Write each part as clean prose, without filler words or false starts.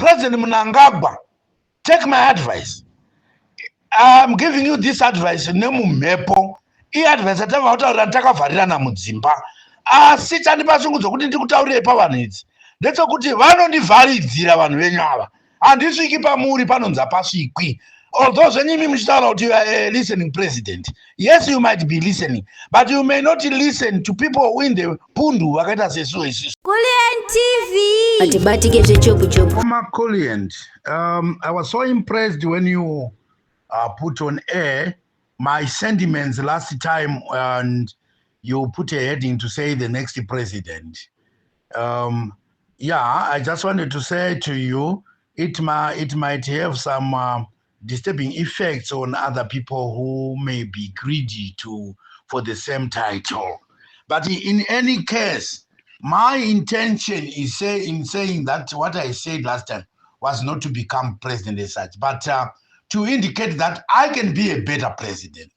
President Mnangagwa, take my advice. I'm giving you this advice nemumhepo. Iadvice yatava kutaurira takavharirana mudzimba, asi chandipa shungu dzokuti ndikutaurirei pavanhu idzi ndechekuti vanondivharidzira vanhu venyu ava. Handisviki pamuri, panonzi hapasvikwi. Although zvenyu imi muchitaura kuti you are a listening president, yes, you might be listening, but you may not listen to people in the pundu vakaita sesu isusu. Kulliant TV. Atibatike zvechopu. Former Kulliant, I was so impressed when you put on air my sentiments last time and you put a heading to say the next president. Yeah, I just wanted to say to you, it might have some disturbing effects on other people who may be greedy to for the same title. But in any case, my intention is in saying that what I said last time was not to become president as such, but to indicate that I can be a better president.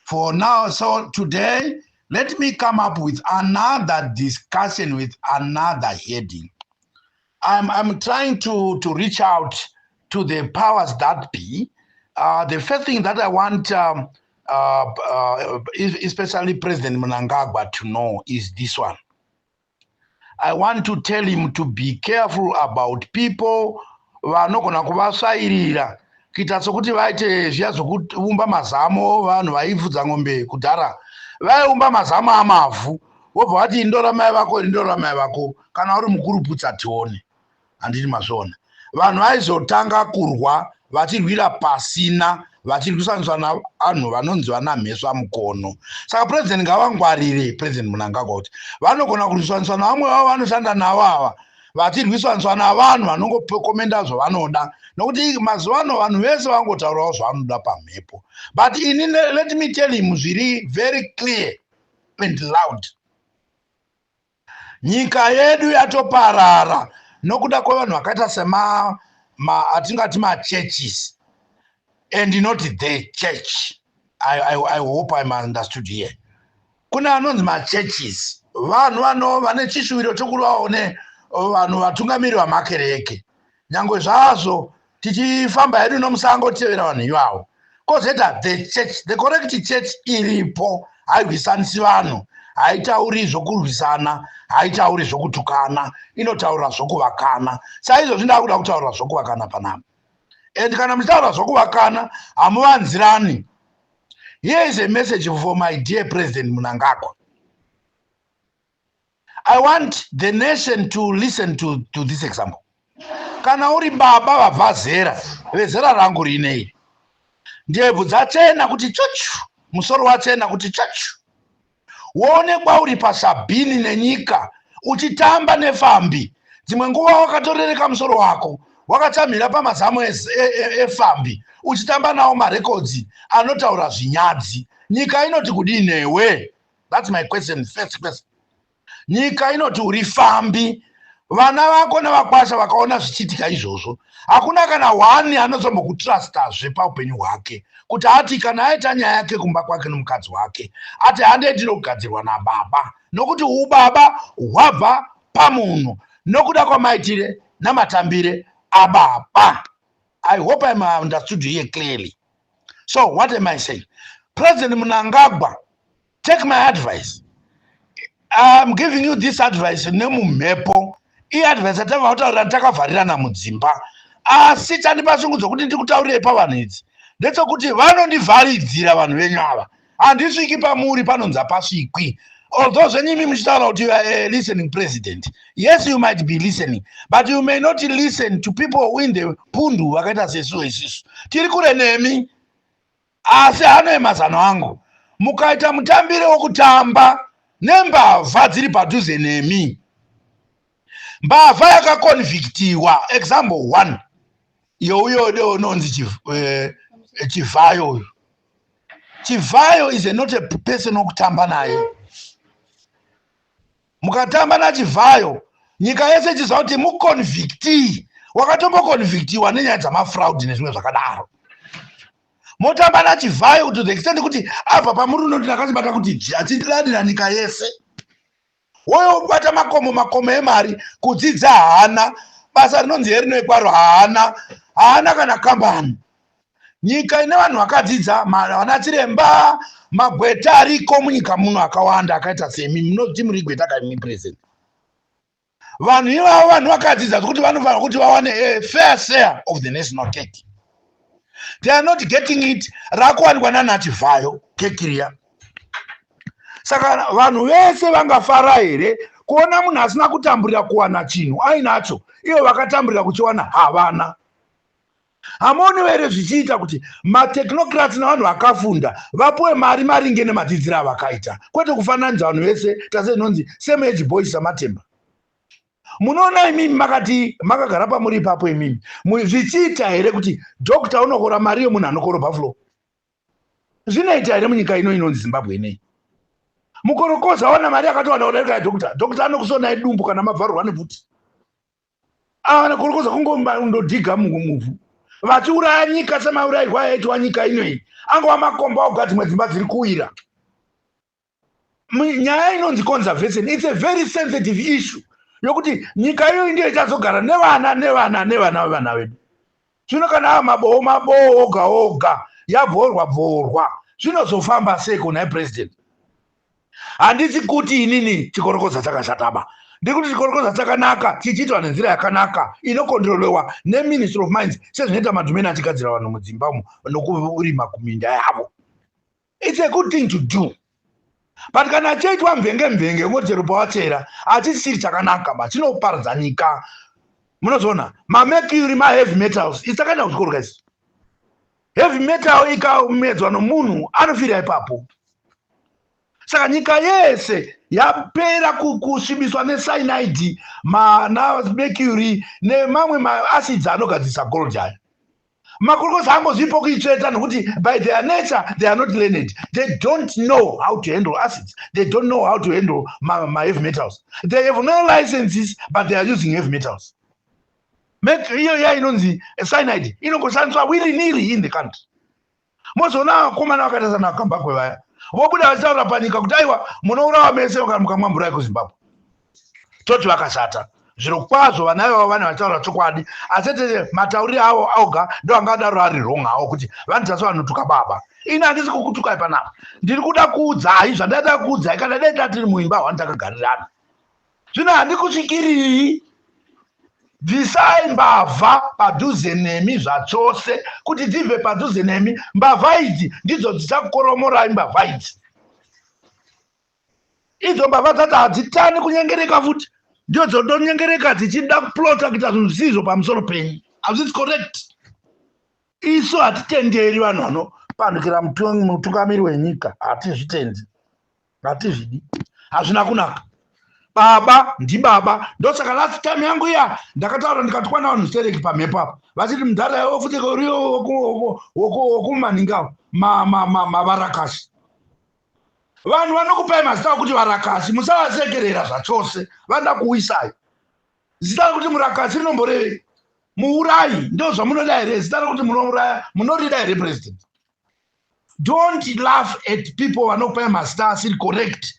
For now, so today, let me come up with another discussion with another heading. I'm trying to reach out to the powers that be. The first thing that I want, especially President Mnangagwa, to know is this one. I want to tell him to be careful about people vanogona kuvasvairira kuita sokuti vaite zviya zvokuumba mazamo. Vanhu vaifudza ng'ombe kudhara vaiumba mazamo amavhu, vobva vati, "Indora mai vako, indora mai vako, kana uri mukuru putsa tione." Handiti mazviona? Vanhu vaizotanga kurwa vachirwira pasina, vachirwisaniswa navanhu vanonzi vana mhesva mukono. Saka President ngavangwarire, President Mnangagwa, kuti vanogona kurwisaniswa navamwe vavo vanoshanda navo ava, vachirwisaniswa navanhu vanongokomenda zvavanoda, nokuti mazuva ano vanhu vese vangotaurawo zvavanoda pamhepo. But ini, let me tell him zviri very clear and loud: nyika yedu yatoparara nokuda kwevanhu vakaita sema atingati machurches and not the church. I hope I'm understood here. Kune anonzi machurches, vanhu vano vane chishuviro chokuvawo nevanhu vatungamiri vamakereke, nyange zvazvo tichifamba hedu nomusango titevera vanhu ivavo. Kwozoita the church, the correct church iripo, hairwisanisi vanhu, haitauri zvokurwisana, haitauri zvokutukana, inotaura zvokuvakana. Saizvozvi ndakuda kutaura zvokuvakana panapa, and kana muchitaura zvokuvakana hamuvanzirani. Here is a message for my dear President Mnangagwa. I want the nation to listen to this example. Kana uri baba vabva zera, vezera rangu rinei, ndebvu dzachena kuti chuchu, musoro wachena kuti chuchu, woonekwa uri pasabhini nenyika uchitamba nefambi, dzimwe nguva wakatorereka musoro wako wakatsamhira pamazamu efambi, uchitamba nawo marekodzi anotaura zvinyadzi, nyika inoti kudii newe? That's my question, first question. Nyika inoti uri fambi. Vana vako nevakwasha vakaona zvichiitika izvozvo, hakuna kana one anozombokutrustazve paupenyu hwake, kuti ati kana aita nyaya yake kumba kwake nomukadzi wake, ati, "Handei tinogadzirwa nababa," nokuti ubaba hwabva pamunhu nokuda kwamaitire namatambire ababa. I hope I'm understood here clearly. So what am I saying? President Mnangagwa, take my advice. I'm giving you this advice nemumhepo. Iadvice yatava kutaurira takavharirana mudzimba, asi chandipa shungu dzokuti ndikutaurirei pavanhu idzi ndechekuti vanondivharidzira vanhu venyu ava. Handisviki pamuri, panonzi hapasvikwi. Although zvenyu imi muchitaura kuti you are a listening president, yes, you might be listening, but you may not listen to people in the pundu vakaita sesu isusu tiri kure nemi. Asi hano mazano angu: mukaita mutambire wokutamba nembavha dziri padhuze nemi, mbavha yakaconvictiwa, example one youyo unonzi Chivayo uyu. Chivayo is not a person wokutamba naye. Mukatamba naChivhayo, nyika yese ichiziva kuti muconvictee wakatomboconvictiwa nenyaya dzamafraud nezvimwe zvakadaro, motamba naChivhayo to the extent kuti abva pamuri unoti ndakachibata kuti achiladira nyika yese, woyobata makomo makomo emari, kudzidza hana. Basa rinonzi herinoi kwaro, haana, haana kana kambani. Nyika ine vanhu vakadzidza, vana chiremba, magweta ariko munyika muno akawanda akaita semi. Munoti muri gweta kaimi, President. Vanhu ivavo vanhu vakadzidza zvekuti vanofanira kuti vawane a fair share of the national cake. They are not getting it. Rakuwanikwa nanaChivhayo keki riya. Saka vanhu vese vangafara here kuona munhu asina kutamburira kuwana chinhu ainacho, ivo vakatamburira kuchiwana havana? Hamuoni here zvichiita kuti matechnocrats nevanhu vakafunda vapuwe mari maringe nemadzidziro avakaita, kwete kufananidza vanhu vese tase inonzi same age boys samatemba? Munoona imimi makati makagara pamuri ipapo imimi, zvichiita here kuti doctor unokora mari yemunhu anokorobha floor? Zvinoita here munyika ino inonzi Zimbabwe inei? Mukorokoza wana mari yakatowanda kudarika yadoctor. Doctor anokusonai dumbu kana mabvarurwa nepfuti. Ava korokoza kungondodhiga muvhu, vachiuraya nyika semaurayirwo ayaitwa nyika inoyi. Angova makomba oga, dzimwe dzimba dziri kuwira. Nyaya inonzi conservation, it's a very sensitive issue yokuti nyika iyoyi ndiyo ichazogara nevana nevana nevana vevana vedu. Zvino kana ava mabowo mabowo oga oga, yabvorwa bvorwa, zvinozofamba seiko nhai, President? Handisi kuti inini chikorokoza chakashataba. Ndikuti chikorokoza chakanaka chichiitwa nenzira yakanaka inokontrolewa neMinistry of Mines, sezvinoita madhumeni achigadzira vanhu mudzimba umo nokurima kuminda yavo. It's a good thing to do, but kana chiitwa mvenge mvenge, ungoti chero pawachera, hachisiri chakanaka ba, chinoparadza nyika. Munozoona mamercury, maheavy metals. Isakaenda kuchikoro kaisi, heavy metal ikamedzwa nomunhu anofira ipapo. Saka nyika yese yapera kusvibiswa necyanide, namercury nemamwe maacids anogadzirisa gold ayo. Makurukota angozvipo kuitsveta nokuti by their nature they are not learned. They don't know how to handle acids. They don't know how to handle maheavy metals. They have no licenses, but they are using heavy metals. Iyo iya inonzi cyanide inongoshandiswa willy nilly in the country. Mozoona vakomana vakaita sana Gambakwe vaya vobuda vachitaura panyika kuti aiwa, munourawa mese kana mukamwa mvura yekuZimbabwe. Toti vakashata zviro kwazvo vana ivavo, vane vachitaura chokwadi, asi tete matauriro avo oga ndo angadaro ari wrong avo, kuti vanoita sevanotuka baba. Ini handisi kukutukai panapa. Ndiri kuda kuudzai zvandaida kuudzai kana dai tatiri muimba hwani takagarirana. Zvino handikusvikirii. Bvisai mbavha padhuze nemi zvachose, kuti dzibve padhuze nemi. Mbavha idzi ndidzo dzichakukoromorai. Mbavha idzi, idzo mbavha dzacho hadzitani kunyengereka futi, ndiyo dzodonyengereka dzichida kuplota kuita zvinhu zvisizvo pamusoro penyu. Hazvisi correct. Isu hatitenderi vanhu vanopandukira mutungamiri wenyika. Hatizvitendi, hatizvidi, hazvina kunaka. Baba ndibaba. Ndosaka last time yangu iya ndakataura ndikati kwana vanhu stereki pamhepo apa vachiti mudhara iwo futi uriwo wokumaningawo mavarakashi. Vanhu vanokupai mazita okuti varakasi, musavasekerera zvachose. Vanoda kuwisai. Zita rekuti murakasi rinomborevei? Muurayi. Ndo zvamunoda here? Zita rekuti munouraya munorida here, President? Don't laugh at people vanokupai mazita asiri correct,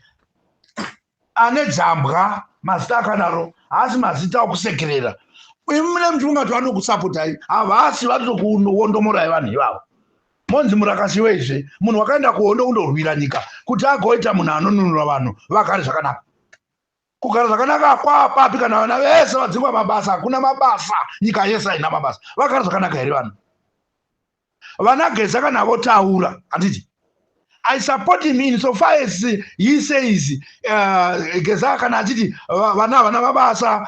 ane dzambwa. Mazita akadaro haasi mazita okusekerera. Imi mune muchifunga kuti vanokusapotai, havasi. Vatokuondomorai vanhu ivavo. Monzi murakasi weizve? Munhu wakaenda kuhondo kundorwira nyika kuti agoita munhu anonunura vanhu vagare zvakanaka. Kugara zvakanaka kwapapi kana vana vese vadzingwa mabasa? Hakuna mabasa, nyika yese haina mabasa. Vagara zvakanaka here vanhu? Vana Geza kana votaura, handiti I support him in so far as he says, Geza kana achiti vana havana mabasa,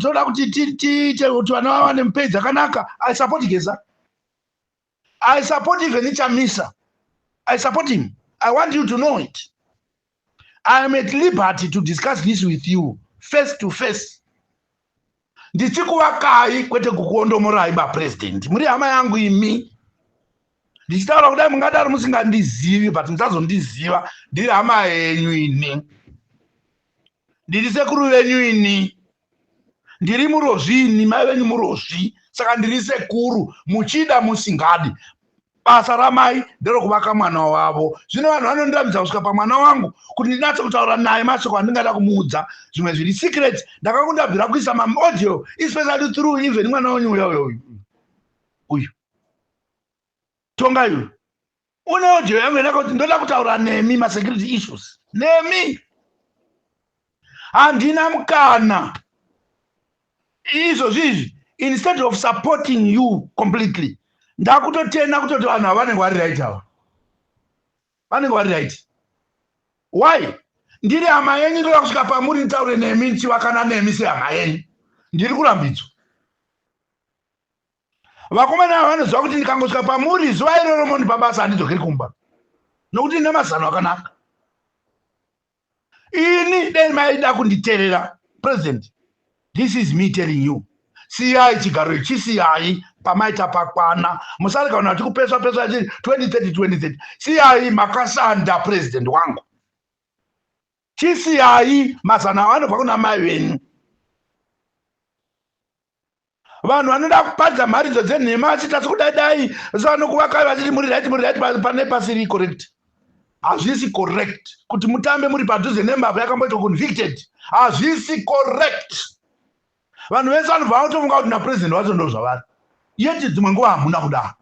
toda kuti tiite kuti vana vawane mupei dzakanaka, I support Geza. I support even Chamisa. I support him. I want you to know it. I am at liberty to discuss this with you face to face, ndichikuvakai kwete kukuondomorai. Bapresident, muri hama yangu imi. Ndichitaura kudai mungadaro musingandizivi, but muchazondiziva. Ndiri hama yenyu ini, ndiri sekuru venyu ini, ndiri murozvi ini, mai venyu murozvi. Saka ndiri sekuru, muchida musingadi. Basa ramai nderokuvaka mwana wavo. Zvino vanhu vanondirambidza kusvika pamwana wangu kuti ndinatse kutaura naye mashoko andingada kumuudza, zvimwe zviri secret. Ndakangondabvira kuisa maaudio, especially through even mwana wenyu uya uyo uyu Tongai uyu. Une audio yangu yandakati ndoda kutaura nemi masecurity issues nemi, handina mukana. Izvozvi izvi, instead of supporting you completely, ndakutotenda kutoti vanhu ava vanenge vari right, ava vanenge vari right. Why? Ndiri hama yenyu, ndoda kusvika pamuri nditaure nemi, ndichivakana nemi sehama yenyu, ndiri kurambidzwa. Vakomana ava vanoziva kuti ndikangosvika pamuri zuva iroro mondipa basa, handidzokeri kumba, nokuti ndine mazano akanaka ini. Dai maida kunditerera, President, this is me telling you, siyai chigaro ichi, siyai pamaita pakwana. Musarega vanhu vachikupeswa peswa achiti 2030 2030. Siyai, makashanda, President wangu, chisiyai. Mazano avo anobva kuna mai venyu. Vanhu vanoda kupadza mharidzo dzenhema vachiti asi kudai dai vanokuvakai vachiti muri right, muri right, pane pasiri correct. Hazvisi correct kuti mutambe muri padhuze nembavha yakamboitwa convicted, hazvisi correct. Vanhu vese vanobva vatofunga kuti napresident wacho ndo zvavari, yeti dzimwe nguva hamuna kudaro.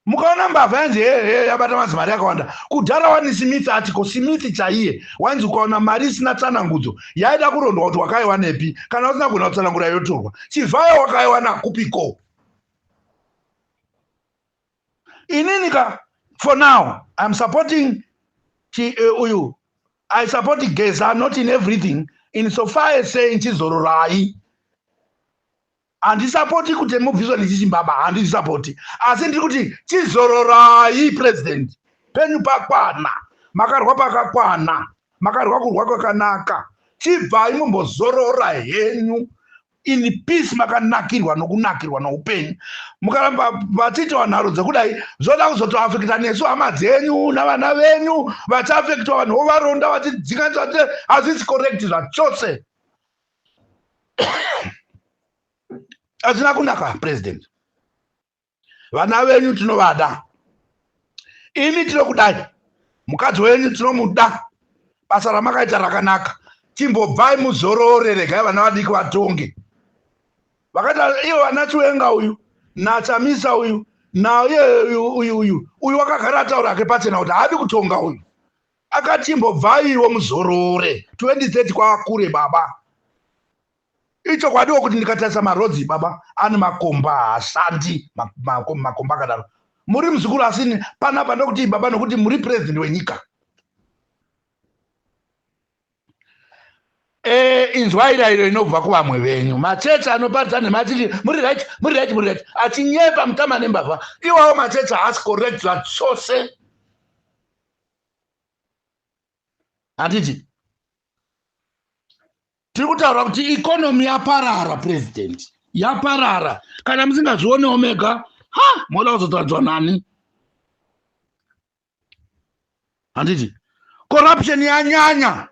Mukaona mbavha yanzi hehe yabata mazimari akawanda, kudhara wani Smith ati ko Smith chaiye wainzi ukaona mari isina tsanangudzo yaida kurondwa kuti wakaiwanepi. Kana usina kugona kutsanangura, yotorwa. Chivhayo wakaiwana kupiko? Inini ka, for now I'm supporting uyu. I support Geza, not in everything, in so far as saying chizororai. Handisapoti kuti mubviswa nechichimbaba, handisapoti, asi ndiri kuti chizororai, President. Penyu pakwana, makarwa pakakwana, makarwa kurwa kwakanaka. Chibvai mumbozorora henyu in peace, makanakirwa nokunakirwa noupenyu. Mukaramba vachiitwa nharo dzekudai, zvoda kuzotoafekta nesu hama dzenyu navana venyu vachiafektwa, vanhu vovaronda vachidzinganisa. Hazvisi correct zvachose, hazvina kunaka, President. Vana venyu tinovada, imi tinokudai, mukadzi wenyu tinomuda, basa ramakaita rakanaka. Chimbobvai muzorore, regai vana vadiki vatonge. Vakaita ivo vana Chiwenga uyu naChamisa uyu nauye uyu uyu uyu wakagara ataura ake pachena kuti haadi kutonga uyu. Akatimbobvaiwo muzorore, 2030 kwava kure, baba. Ichokwadiwo kuti ndikatarisa marodzi, baba, ane makomba, haashandi makomba akadaro. Muri muzukuru, asi panapa ndokuti baba, nokuti muri president wenyika. Inzwai rayiro inobva kuvamwe venyu, machechi anoparidza nhema achiti muri right, muri right, muri right, achinyepa mutama nembavha. Iwawo machechi haasi correct zvachose, handiti? Tiri kutaura kuti economy yaparara, President, yaparara. Kana musingazvionewo mega, ha, moda kuzotadzwa nani, handiti? Corruption yanyanya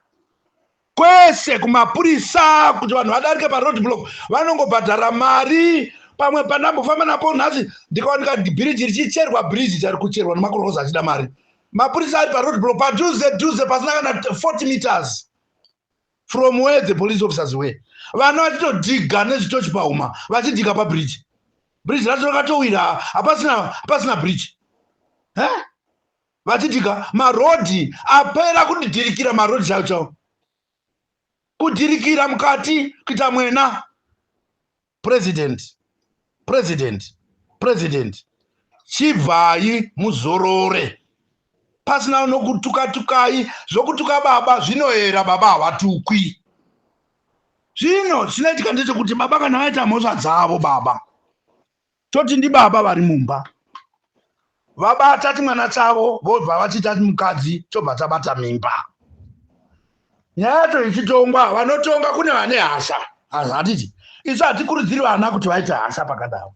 kwese, kumapurisa. Kuti vanhu vadarike paroad block, vanongobhadhara mari. Pamwe pandambofamba napo nhasi, ndikawanika bhiriji richicherwa, bhiriji chari kucherwa nemakorokos achida mari. Mapurisa ari paroad block padhuze dhuze, pasina kana 40 meters from where the police officers were. Vana vachitodhiga nezvitochi pahuma, vachidhiga pabridge. Bridge racho rakatowira, hapasina, hapasina bridge. He vachidhiga marodhi apera kudhirikira, marodhi chaiwo chaiwo kudhirikira mukati kuita mwena. President, President, President, chibvai muzorore pasina nokutukatukai. Zvokutuka baba zvinoera, baba havatukwi. Zvino chinoitika ndechekuti baba kana vaita mhosva dzavo, baba toti ndibaba vari mumba, vabata chimwana chavo, vobva vachiita mukadzi, chobva chabata mimba. Nyaya yacho ichitongwa, vanotonga kune vane hasha, handiti? Isu hatikurudziri vana kuti vaite hasha pakadaro.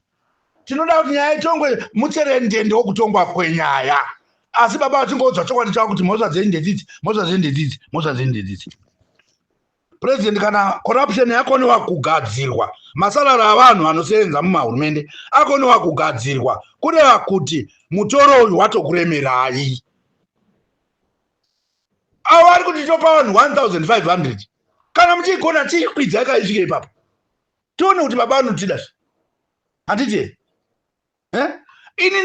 Tinoda kuti nyaya itongwe mucherendende wokutongwa kwenyaya, asi baba vachingoudzwa chokwadi chavo kuti mhosva dzenyu ndedzidzi, mhosva dzenyu ndedzidzi, mhosva dzenyu ndedzidzi. President, kana corruption yakoniwa kugadzirwa, masalari avanhu vanosevenza mumahurumende akoniwa kugadzirwa, kureva kuti mutoro uyu watokuremerai. Avo vari kuti topa vanhu 1500, kana muchiigona chiikwidzai kaisvike ipapo, tione kuti baba vanotida zve, handiti? Eh? Ini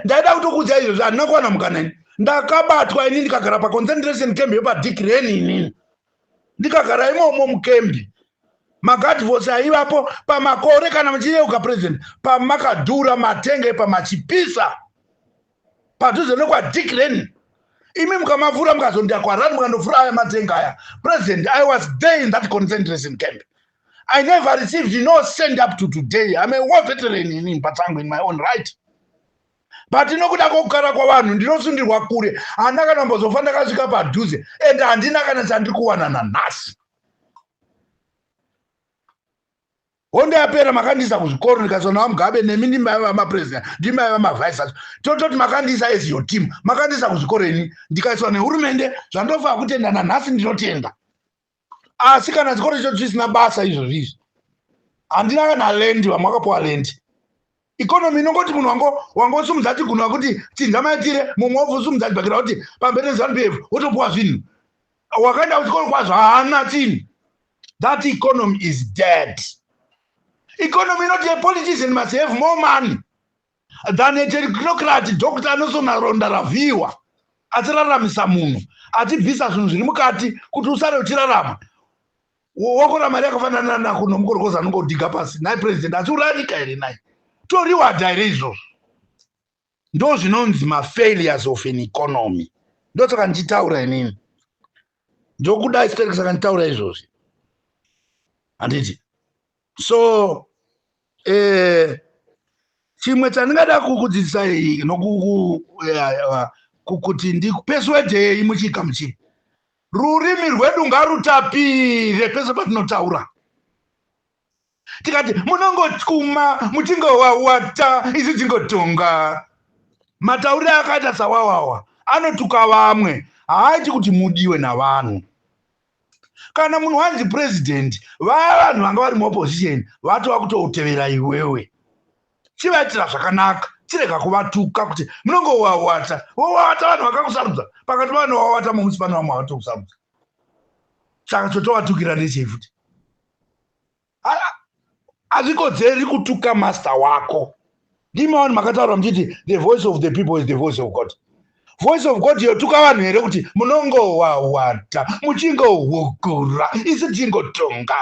ndaida kutokuudza izvozvo, handina kuwana mukana. Ini ndakabatwa, ini ndikagara paconcentration camp yepaDick Rain. Inini ndikagara imomo mucamp, magadhi vose aivapo pamakore. Kana muchiyeuka, President, pamakadhura matenge pamachipisa padhuze nekwaDick Rain, imi mukamavhura, mukazonda kwarani, mukandovhura aya matenga aya. President, I was there in that concentration camp. I never received no cent up to today. I'm a war veteran in patsangu in my own right, but nokuda kwokukara kwavanhu ndinosundirwa kure. Handina kana mbozofa ndakasvika padhuze, and handina kana chandiri kuwana nanhasi. Hondo yapera, makandiisa kuzvikoro, ndikaiswa naVaMugabe. Nemi ndimaiva mapresident, ndimaiva mavice acho. Tototi makandiisa as your team, makandiisa kuzvikoro, ini ndikaiswa nehurumende. Zvandofa kutenda nanhasi, ndinotenda. Asi kana chikoro ichocho chisina basa izvozvi izvi, handina kana land. Vamwe vakapiwa land. Economy inongoti munhu wangosumudza chigunwa kuti chinja maitire, mumwe wosumudza chibhakira kuti pamberi neZANU PF, wotopiwa zvinhu. Wakaenda kuchikoro kwazvo haana chinhu. That economy is dead. Economy inoti a politician must have more money than a technocrat doctor anosona ronda ravhiwa, achiraramisa munhu, achibvisa zvinhu zviri mukati kuti usare uchirarama. Wakora mari yakafanana nakuno mukorokoza anongodhiga pasi. Nai President, achiurayika here? Nai toriwadha here izvozvo? Ndo zvinonzi mafailures of an economy. Ndosaka ndichitaura inini, ndokudai sterek, saka nditaura izvozvi, handiti? So chimwe chandingada kukudzidzisai kuti ndikupersuadei muchika muchii, rurimi rwedu ngarutapire pese patinotaura. Tikati munongokuma muchingowawata, isi tingotonga. Matauriro akaita sawawawa anotuka vamwe, haaiti kuti mudiwe navanhu. Kana munhu wanzi president, vaya vanhu vanga vari muopposition vatova kutotevera iwewe. Chivaitira zvakanaka, chirega kuvatuka kuti munongowawata. Wowawata vanhu vakakusarudza. Pakati pavanowawata mumusi pane vamwe havatokusarudza, saka chotovatukira ndechei futi? Hazvikodzeri kutuka master wako. Ndimi vanhu makataura muchiti the voice of the people is the voice of God. Voice of God yotuka vanhu here kuti munongowawata muchingohukura, isi tingotonga?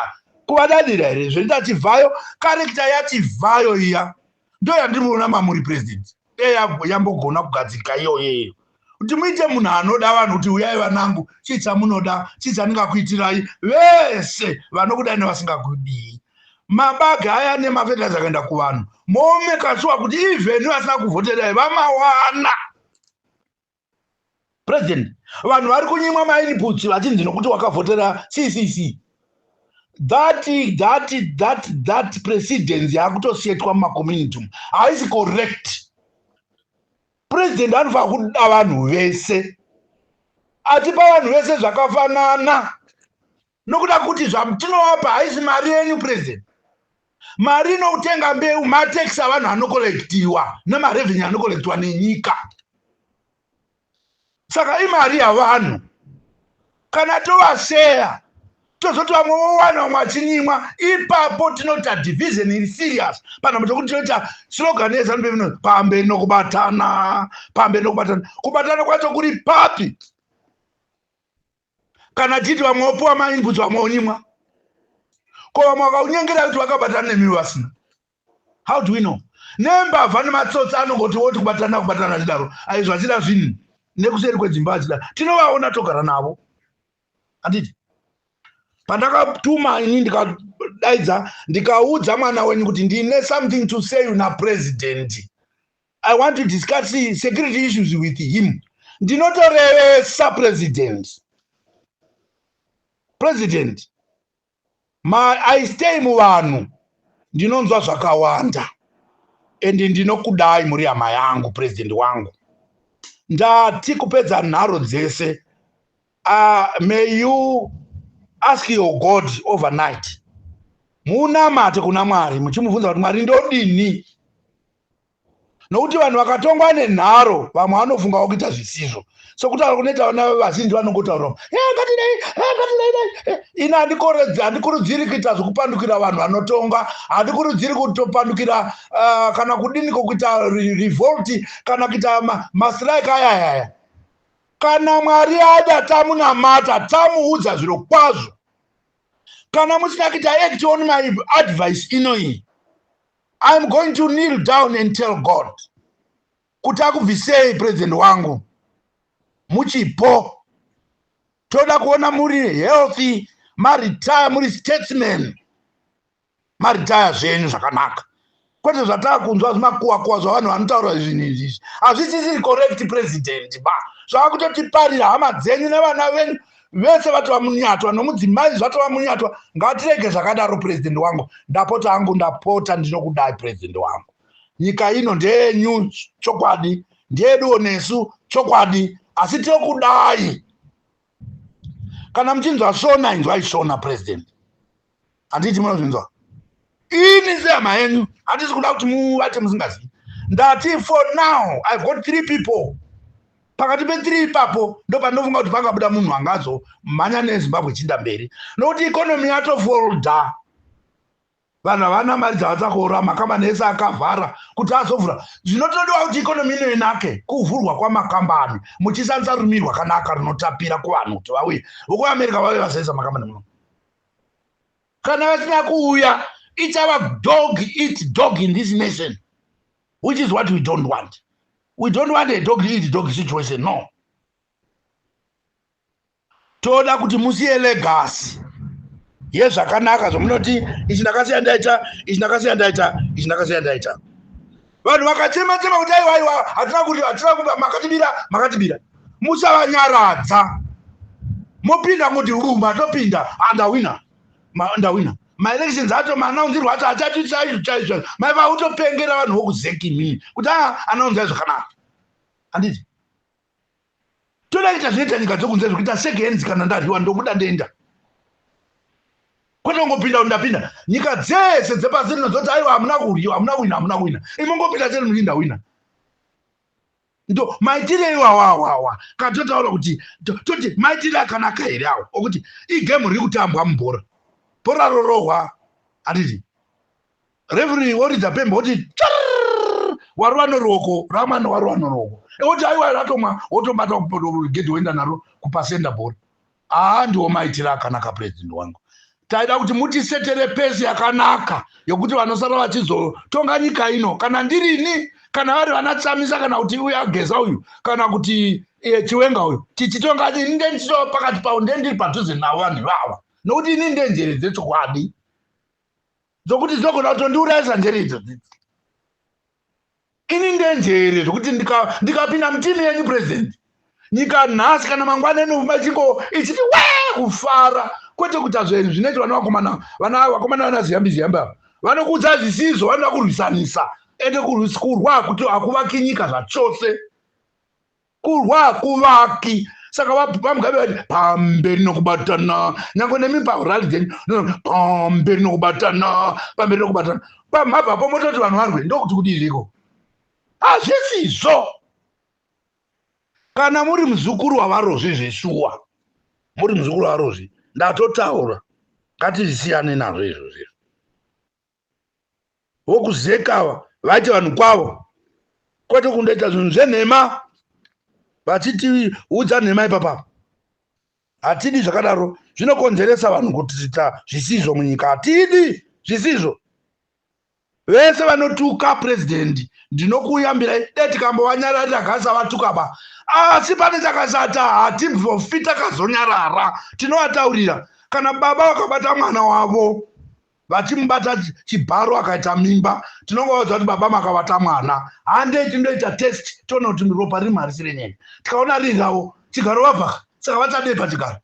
Kuvadadira here zvoita Chivhayo? Character yaChivhayo iya ndo yandiri kuona mamuri, President. Yambogona kugadzirika iyoyeyo kuti muite munhu anoda vanhu, kuti uyai vanangu, chii chamunoda, chii chandingakuitirai? Vese vanokudai nevasingakudii. Mabaga aya nemafetiraiza akaenda kuvanhu, momeka sure kuti even vasina kuvhoterai vamawana. President, vanhu vari kunyimwa mainputs vachinzi nokuti wakavhotera CCC. That precedence yakutosetwa mumacommunity umu haisi correct. President anofanira kuda vanhu vese, achipa vanhu vese zvakafanana, nokuda kuti zvatinovapa haisi mari yenyu, President. Mari inokutenga mbeu matax avanhu anocollectiwa nemarevenue anocollectiwa nenyika, saka imari yavanhu. Kana tovaseya, tozoti vamwe vowana, vamwe vachinyimwa, ipapo tinoita division iri serious. Panhamba chokuti tinoita slogan yeZANU PF, pamberi nokubatana, pamberi nokubatana. Kubatana kwacho kuri papi kana titi vamwe vopiwa mainputs, vamwe vonyimwa? Ko vamwe vakakunyengera kuti vakabatana nemi vasina? How do we know? Nembavha nematsotsi anongoti woti kubatana, kubatana, achidaro aizvo, achida zvinhu nekuseri kwedzimba, achida. Tinovaona, togara navo, handiti? Pandakatuma ini, ndikadaidza, ndikaudza mwana wenyu kuti ndine something to say napresident, I want to discuss security issues with him, ndinotorevesa. President, President, I stay muvanhu, ndinonzwa zvakawanda, and ndinokudai, muri hama yangu, president wangu. Ndati kupedza nharo dzese, may you Ask your God overnight, munamate kuna Mwari muchimubvunza kuti, "Mwari, ndodini?" Nokuti vanhu vakatongwa nenharo, vamwe vanofungawo kuita zvisizvo, sokutaura kunoita vana vazhinji vanongotaura, "Ngatidai, ngatidai." Ini handikurudziri kuita zvokupandukira vanhu vanotonga. Handikurudziri kutopandukira kana kudiniko, kuita revolt kana kuita mastrike ayayaya. Kana Mwari ada, tamunamata, tamuudza zviro kwazvo. Kana musina kuita act on my advice inoyi, I'm going to kneel down and tell God kuti akubvisei, president wangu. Muchipo, toda kuona muri healthy, maretire muri statesman, maretire zvenyu zvakanaka, kwete zvataakunzwa zvimakuwakuwa zvavanhu vanotaura. Zvinhu izvizvi hazvisisiri correct, president ba. Zvaakutotiparira hama dzenyu nevana venyu vese vatova munyatwa, nomudzimai zvatova munyatwa. Ngatirege zvakadaro, president wangu. Ndapota hangu, ndapota, ndinokudai, president wangu. Nyika ino ndeyenyu chokwadi, ndeyeduwo nesu chokwadi, asi tinokudai. Kana muchinzwa Shona, inzwai Shona, president. Handiti munozvinzwa? Ini sehama yenyu handisi kuda kuti muvate musingazivi. Ndati for now I've got three people. Pakati pethree ipapo ndo pandinofunga kuti pangabuda munhu angazomhanya neZimbabwe chinda mberi, nokuti economy yatofolda. Vanhu havana mari dzavatsakora, makambani ese akavhara. Kuti azovhura, zvinotodiwa kuti economy ino inake, kuvhurwa kwamakambani muchishandisa rurimi rwakanaka runotapira kuvanhu kuti vauye. VokuAmerica vauye vazoisa makambani muno. Kana vasina kuuya, ichava dog eat dog in this nation, which is what we don't want. We don't want a dog eat dog situation, no. Toda kuti musiye legacy yezvakanaka zvomunoti, "Ichi ndakasiya ndaita, ichi ndakasiya ndaita, ichi ndakasiya ndaita." Vanhu vakachema chema kuti, "Aiwa, aiwa, hatina kuti, hatina kuba, makatibira, makatibira," musavanyaradza. Mopinda kuti matopinda, andawina, ndawina maelections acho, maanaunzirwo acho achati chaizvo chaizvo. Maiva utopengera vanhu vokuZEC mini kuti a anaunzai zvakanaka, handiti? Toda kuita zvinoita nyika dzokunze, zvekuita shake hands. Kana ndaryiwa, ndobuda, ndoenda, kwete kungopinda kuti ndapinda. Nyika dzese dzepasi rino dzoti, "Aiwa, hamuna kuryiwa, hamuna kuwina, hamuna kuwina." Imongopinda chete muchii, "Ndawina." Ndo maitire iwawawawa. Kana totaura kuti toti maitire akanaka here awo okuti igame riri kutambwa mubhora, bhora rorohwa, handiti? Referee woridza pembe, woti warova noruoko ramwana, warova noruoko, ekuti aiwa, ratomwa, wotobata gedhi, woenda naro kupasenda bhora. Haa, ndiwo maitire akanaka, president wangu. Taida kuti mutisetere pace yakanaka yokuti vanosara vachizotonga nyika ino, kana ndirini, kana vari vanaTsamisa, kana kuti uyu aGeza uyu, kana kuti Chiwenga uyu, tichitonga, ini ndendichitova pakati pavo, ndendiri padhuze navo vanhu ivava, nokuti ini ndenjere dzechokwadi dzokuti dzinogona kutondiurayisa. Njere idzo dzidzi, ini ndenjere zvokuti ndikapinda mutimu yenyu, president, nyika nhasi kana mangwana inofuma ichingo ichiti we kufara, kwete kuita zvinhu zvinoitwa nevakomana, vana vakomana vana Ziyambi Ziyambi ava vanokuudza zvisizvo, vanoda kurwisanisa. Ende kurwa hakuvaki nyika zvachose, kurwa hakuvaki. Saka vaMugabe vati, "Pamberi nokubatana." Nyange nemi parally dzenyu, "Pamberi nokubatana, pamberi nokubatana." Pamabvapo mototi vanhu varwe, ndokuti kudizviko? Hazvisizvo. Kana muri muzukuru wavaRozvi, zveshuwa muri muzukuru waRozvi, ndatotaura, ngatizvisiyane nazvo izvozvo. VokuZEC ava vaite vanhu kwavo, kwete kundoita zvinhu zvenhema vachitiudza nhema ipapapa. Hatidi zvakadaro, zvinokonzeresa vanhu kuita zvisizvo munyika. Hatidi zvisizvo. Vese vanotuka purezidendi, ndinokuyambirai, dai tikambovanyararira gasavatuka ba. Asi pane chakashata, hatimbofi takazonyarara, tinovataurira. Kana baba vakabata mwana wavo, vachimubata chibharo, akaita mimba, tinongovaudza kuti, "Baba, makabata mwana, handei tindoita test, toona kuti ropa riri marisi renyene." Tikaona riri ravo, chigaro vabvaka. Saka vachadei pachigaro?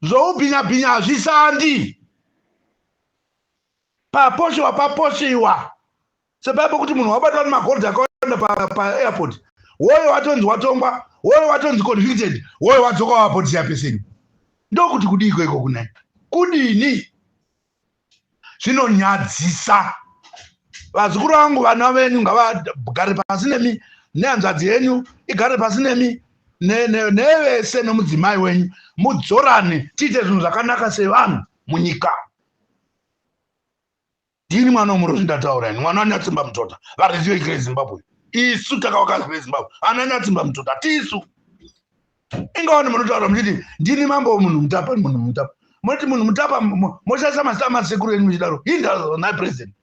Zvoubhinya-bhinya hazvishandi. Paposhiwa, paposhiwa sepaipo kuti munhu wabatwa nemagold akawanda paairport, woyo watonzi watongwa, woyo watonzi convicted, woyo wadzoka wapo chairperson. Ndokuti kudiiko iko kunai? Kudini? Zvinonyadzisa. Vazukuru vangu, vana venyu ngavagare pasi nemi, nehanzvadzi yenyu igare pasi nemi, nevese nemudzimai wenyu, mudzorane, tiite zvinhu zvakanaka sevanhu munyika. Ndini mwana womurozvi, ndataura ini, mwana waNyatsimba Mutota, varidzi veGreat Zimbabwe. Isu takavaka Great Zimbabwe, ana Nyatsimba Mutota tisu. Ingaone munotaura muchiti ndini mambo Munhu Mutapa, Munhu Mutapa, munoti Munhu Mutapa, moshandisa mazita amasekuru enyu muchidaro. Hinda president,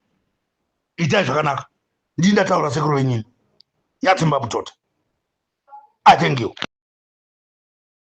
itai zvakanaka. Ndini ndataura, sekuru venyini Nyatsimba Mutota. I thank you.